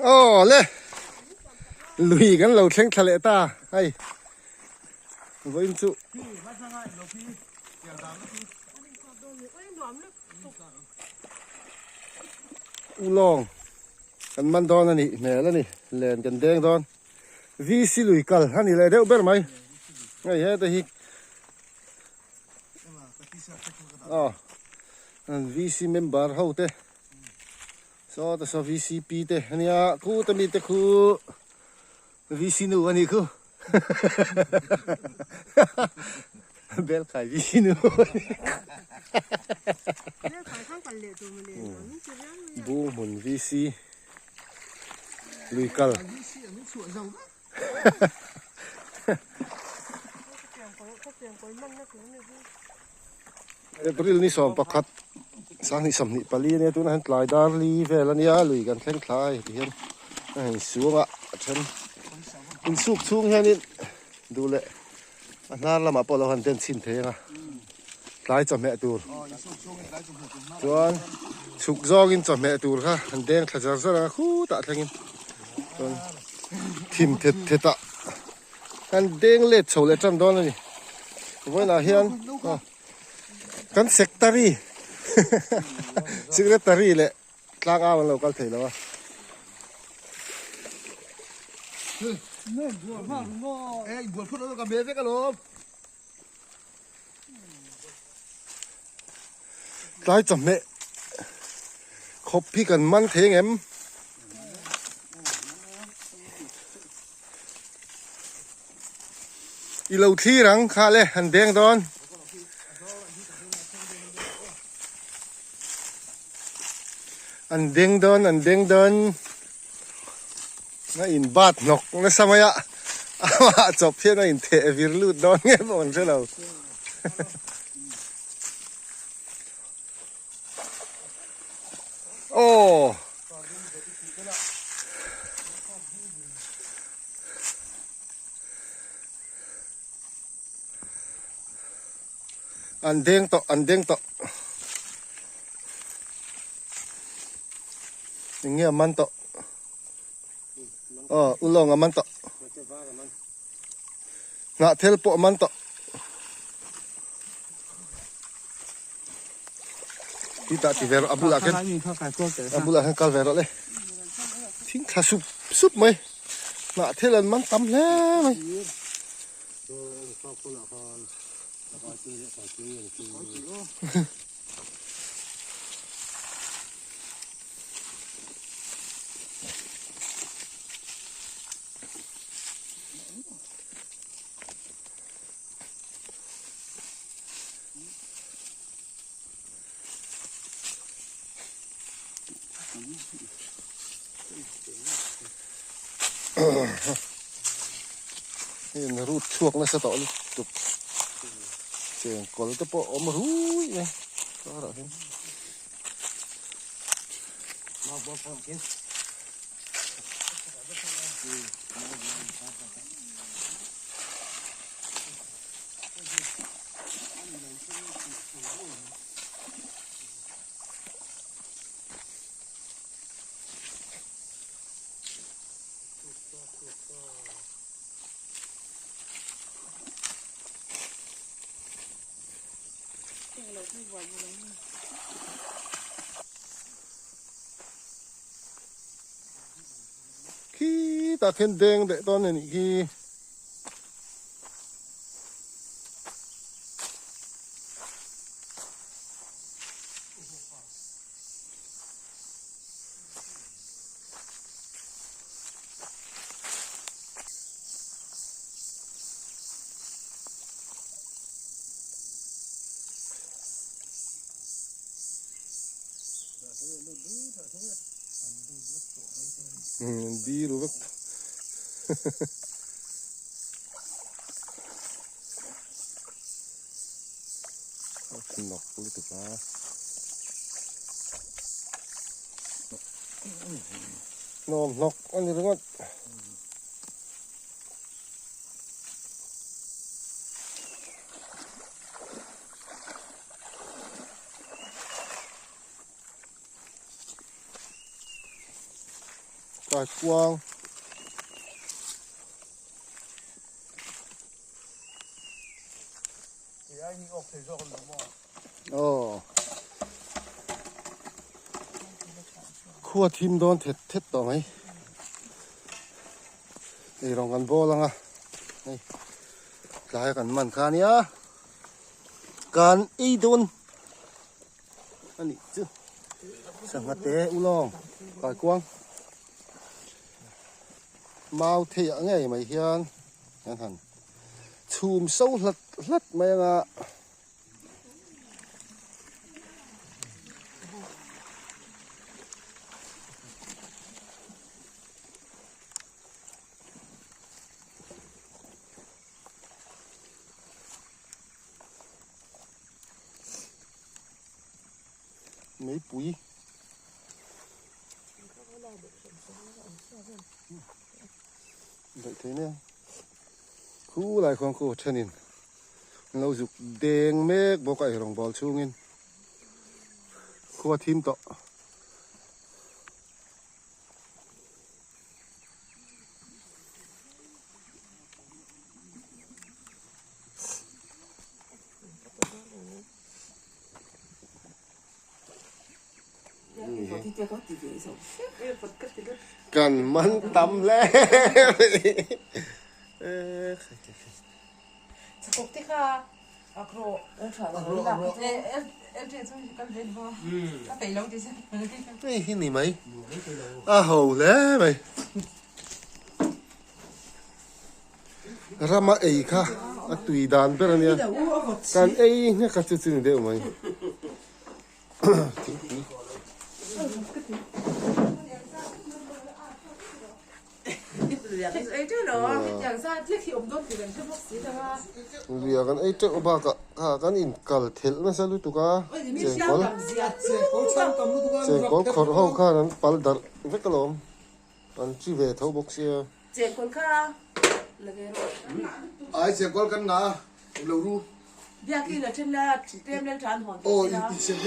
Aw le lui kan lo thleng thla leh ta hei vawiin chu ulawng kan man dawn a nih hmel a ni len kan deng dawn VC lui kal a ni leh deuh ber mai hei heta hi aw VC member ho te. Saw ta saw VCP te ania khu ta mi te khu VC nu ani khu bel khai VC nu bung hmun VC lui kal April ni 11 2024 ania tunah hian tlai dar li vel ania lui kan thleng thlai ti hian a heng suang a a then insuk chhung hianin duh leh a hnar lamah pawh lo han den chhin thei anga tlai chawhmeh tur chuan chhuk zawngin chawhmeh tur kha an deng thla zar zar anga khutah thlengin chuan thim thet thet ah Kan deng let chho leh tan dawn a ni. Vawiinah hian kan secretary secretary leh tlangau an lo kal thei lo a. Tlai chawhmeh khawp hi kan man thei ang em? I lo thlir ang kha le han deng dawn. An deng dawn an deng dawn. A in bat hnawk nasa mai a, amah chawp hian a intheh vir lut dawn nge pawh an hre lo. Aw. An deng tawh, an deng tawh. Eng nge a man tawh? Aw, ulawng a man tawh. Hnah thel pawh a man tawh. Ti tah ti ve rawh a bulah khan a bulah khan kal ve rawh le. Thing thla sup sup mai. Hnah thel an man tam hle mai. Hei an rut chhuak nasa tawh lutuk cheng kawl te pawh a awm rui mai karah hian. Khi tah khian deng leh dawn a nih khi. Biru vek Nok lutuk a. Nuam hnawk a ni ringawt. Kaikuang. Aw. Khua thim dawn thet thet tawh mai. Eirawng kan bawl anga. Hei. Tlai kan man kha ania. Kan ei dawn anih chu. Sangha te ulawng kaikuang. Mau theiah ngei mai hian an han chhum so hlat hlat mai anga. Meipui. Daih thei nia. Khu lai khuang khu thenin an lo zuk deng mek bawk a eirawng bawl chhungin khua thim tawh. Kan man tam hle Hei hi ni mai a ho hle mai Rama ei kha a tui dan ber ania kan ei nghek a chu chu ni deuh mai. Thingpui. Lia kan ei teuh bakah kha kan inkal thelh nasa lutuk a chengkawl chengkawl khawrh ho khan an pal darh vek alawm an chi ve tho bawk sia. Chengkawl kha la ve rawh. Ai chengkawl kan ngah a lo ru. Biakin a then la tlem lel than hawn thei sila.